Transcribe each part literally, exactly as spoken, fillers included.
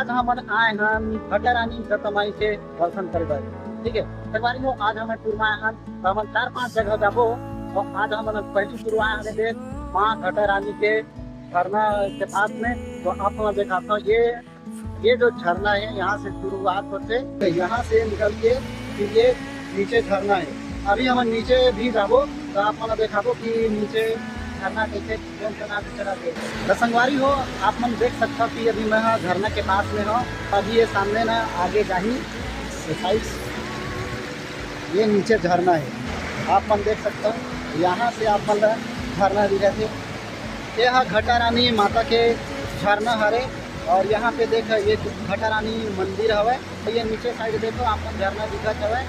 आज हमन आए हन घटा रानी जटा माई के दर्शन करे बर। ठीक है, संगवारी हो, आज हमन टूर में आए हन, तो हमन चार पांच जगह जाबो। और आज हमन पहली टूर आए हन देख माँ घटा रानी के झरना के पास में। तो आप हमन दिखाता हूँ, ये ये जो झरना है, यहाँ से शुरुआत होते, यहाँ से निकल के फिर ये नीचे झरना है। अभी हम नीचे भी जाबो, तो आप मन देखाबो कि नीचे झरना कैसे, कौन सा नाम से चला गया। तो संगवारी हो, आप मन देख सकता हो कि अभी मैं हाँ झरना के पास में हूँ। अभी ये सामने ना आगे जाही, तो साइड ये नीचे झरना है, आप मन देख सकता हो। यहाँ से आप मन ला झरना दिखत है। ये हा घटा रानी माता के झरना हरे। और यहाँ पे देख, ये घटा रानी मंदिर हवे। ये नीचे साइड देखो, आप मन झरना दिखत हवे।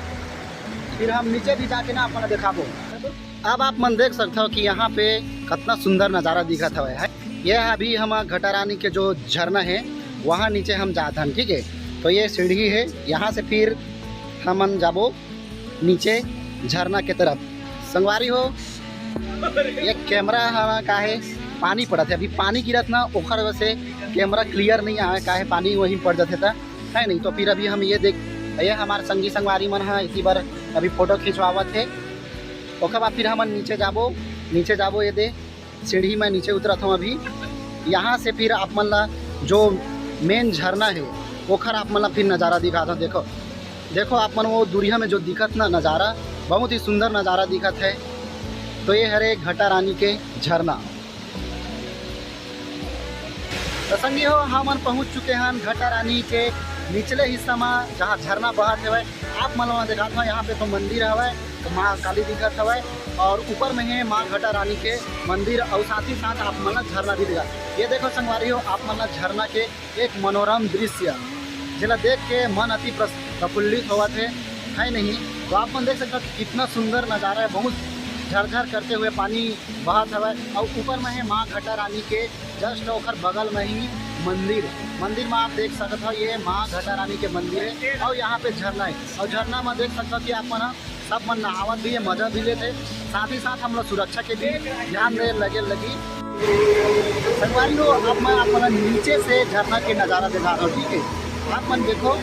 फिर हम नीचे भी जाके ना आप मन दिखाबो। अब आप मन देख सकते हो कि यहाँ पे कितना सुंदर नज़ारा दिखत हवे है। ये अभी हम घटा रानी के जो झरना है, वहाँ नीचे हम जात हन। ठीक है, तो ये सीढ़ी है, यहाँ से फिर हमन जाबो नीचे झरना के तरफ। संगवारी हो, ये कैमरा हमारा का है, पानी पड़त है, अभी पानी गिरत ना, ओकर वजह से कैमरा क्लियर नहीं आवे, का है, पानी वहीं पड़ जाते था, है नहीं। तो फिर अभी हम ये देख, ये हमारे संगी संगवारी मन है, इसी बार अभी फोटो खिंचवावत है। ओकर बाद फिर हमन नीचे जाबो, नीचे जाबो, ये दे सीढ़ी में नीचे उतरत हूँ अभी। यहाँ से फिर आप मन ला जो मेन झरना है, ओखर आप मन ला फिर नज़ारा दिखात हूँ। देखो, देखो आप मन, वो दूरिया में जो दिखत ना नज़ारा, बहुत ही सुंदर नज़ारा दिखत है। तो ये हरे घटा रानी के झरना। तो संगी हो, हमन पहुंच चुके हन घटा रानी के निचले हिस्सा में, जहां झरना बहत हवय। आप मन ला दिखात हव, यहाँ पे तो मंदिर हवय, तो माँ काली दिखत हवय, और ऊपर में है माँ घटा रानी के मंदिर, और साथ ही साथ आप मन ला झरना भी दिखा। ये देखो संगवारी हो, आप मन ला झरना के एक मनोरम दृश्य, जेला देख के मन अति प्रस-, प्रफुल्लित होवत है, है नहीं? तो आप मन देख सकते हो कि कितना सुंदर नज़ारा है, बहुत झरझर करते हुए पानी बहत हवय, और ऊपर में है माँ घटा रानी के just ओकर बगल में ही मंदिर। मंदिर में आप देख सकत हो, ये माँ घटा रानी के मंदिर है, और यहाँ पे झरना है, और झरना में देख सकते हो कि आप मन सब मन नहावत भी है, मजा भी लेते, साथ ही साथ हम लोग सुरक्षा के भी ध्यान दे लगे लगी। संगवारी हो, अब मैं आप मन नीचे से झरना के नज़ारा दिखा रहा हूँ, ठीक है? आप मन देखो,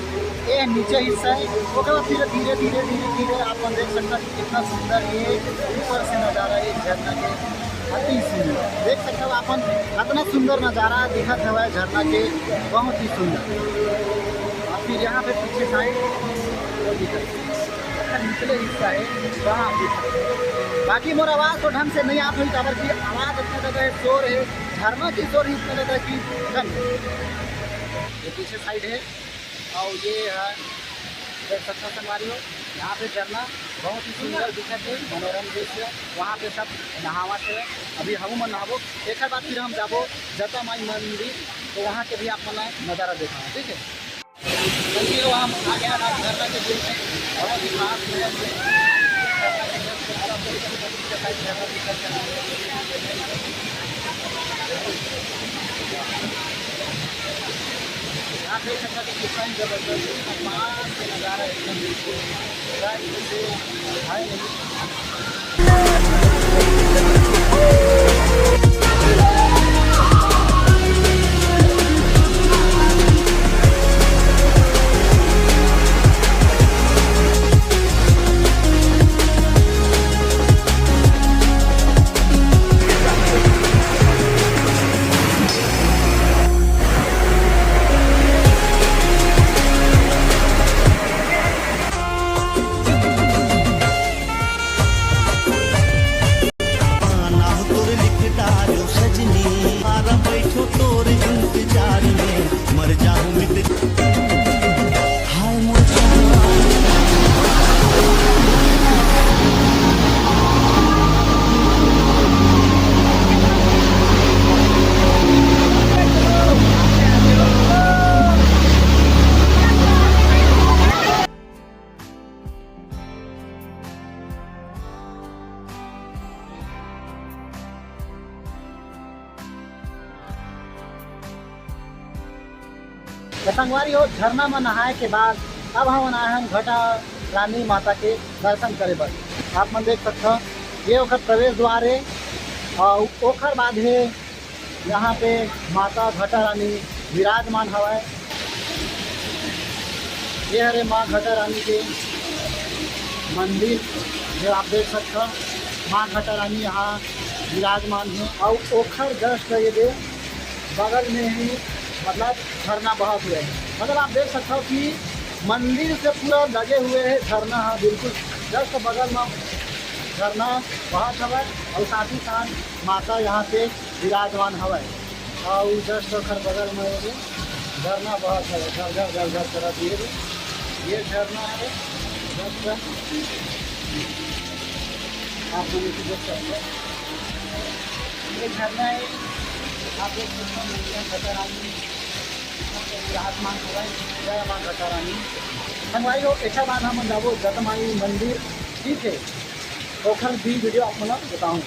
ये नीचे हिस्सा है, ओकर बाद फिर धीरे धीरे धीरे धीरे आप मन देख सकते हैं कितना सुंदर ये ऊपर से नज़ारा है झरना के, अति सुंदर। देख सकते हो आप मन, इतना सुंदर नज़ारा दिखत हवय झरना के, बहुत ही सुंदर। और फिर यहाँ पे पीछे साइड वो दिखत है, निचले हिस्सा है, वहाँ दिखत है। बाकी मोर आवाज़ तो ढंग से नहीं आत होही, काबर कि आवाज़ इतना ज़्यादा है, शोर है, झरना की शोर ही इतना ज़्यादा कि कम। ये पीछे साइड है, और ये है, देख सकते हो संगवारी हो, यहाँ पे झरना बहुत ही सुंदर दिखत है, मनोरम दृश्य। वहाँ पे सब नहावत है, अभी हमू मन नहाबो, एक बाद फिर हम जाबो जटा माई मंदिर, तो वहाँ के भी आप मन नज़ारा देखा, ठीक है। क्योंकि वो हम आ गया ना झरना के बीच में, बहुत ही खास है। यहाँ पे अच्छा से कितना ही जबरदस्त है, पास से नज़ारा एकदम बिल्कुल, पूरा जैसे है नहीं। नाव तोर लिख डारो सजनी, मारा बैठो तोर इंतजार में, मर जाऊं मित। हाय मोर जान। तो संगवारी हो, झरना में नहाए के बाद अब हमन आए हन घटा रानी माता के दर्शन करे बर। आप मन देख सकते हो, ये ओकर प्रवेश द्वार है और ओकर बाद है यहाँ पे माता घटा रानी विराजमान हवय। ये हरे माँ घटा रानी के मंदिर, जो आप देख सकता, माँ घटा रानी यहाँ विराजमान है। और ओखर जस्ट ये दे बगल में ही, मतलब, झरना बहत हुए है। मतलब, आप देख सकता हो कि मंदिर से पूरा लगे हुए है झरना है, बिल्कुल जस्ट बगल में झरना बहत हवय। और साथ ही साथ माता यहाँ पे विराजमान हवय। और जस्ट ओखर बगल में एगो झरना बहत हवय, झरझर झरझर करत ये दे। ये झरना है, जस्ट आप लोग इसे देख सकते हैं। ये झरना है, आप देख सकते हैं, मैया घटा रानी विराजमान हवय। जय माँ घटा रानी। संगवारी हो, एखर बाद हम जाबो जतमाई मंदिर, ठीक है, ओखर भी वीडियो आप मन ला बताऊँ।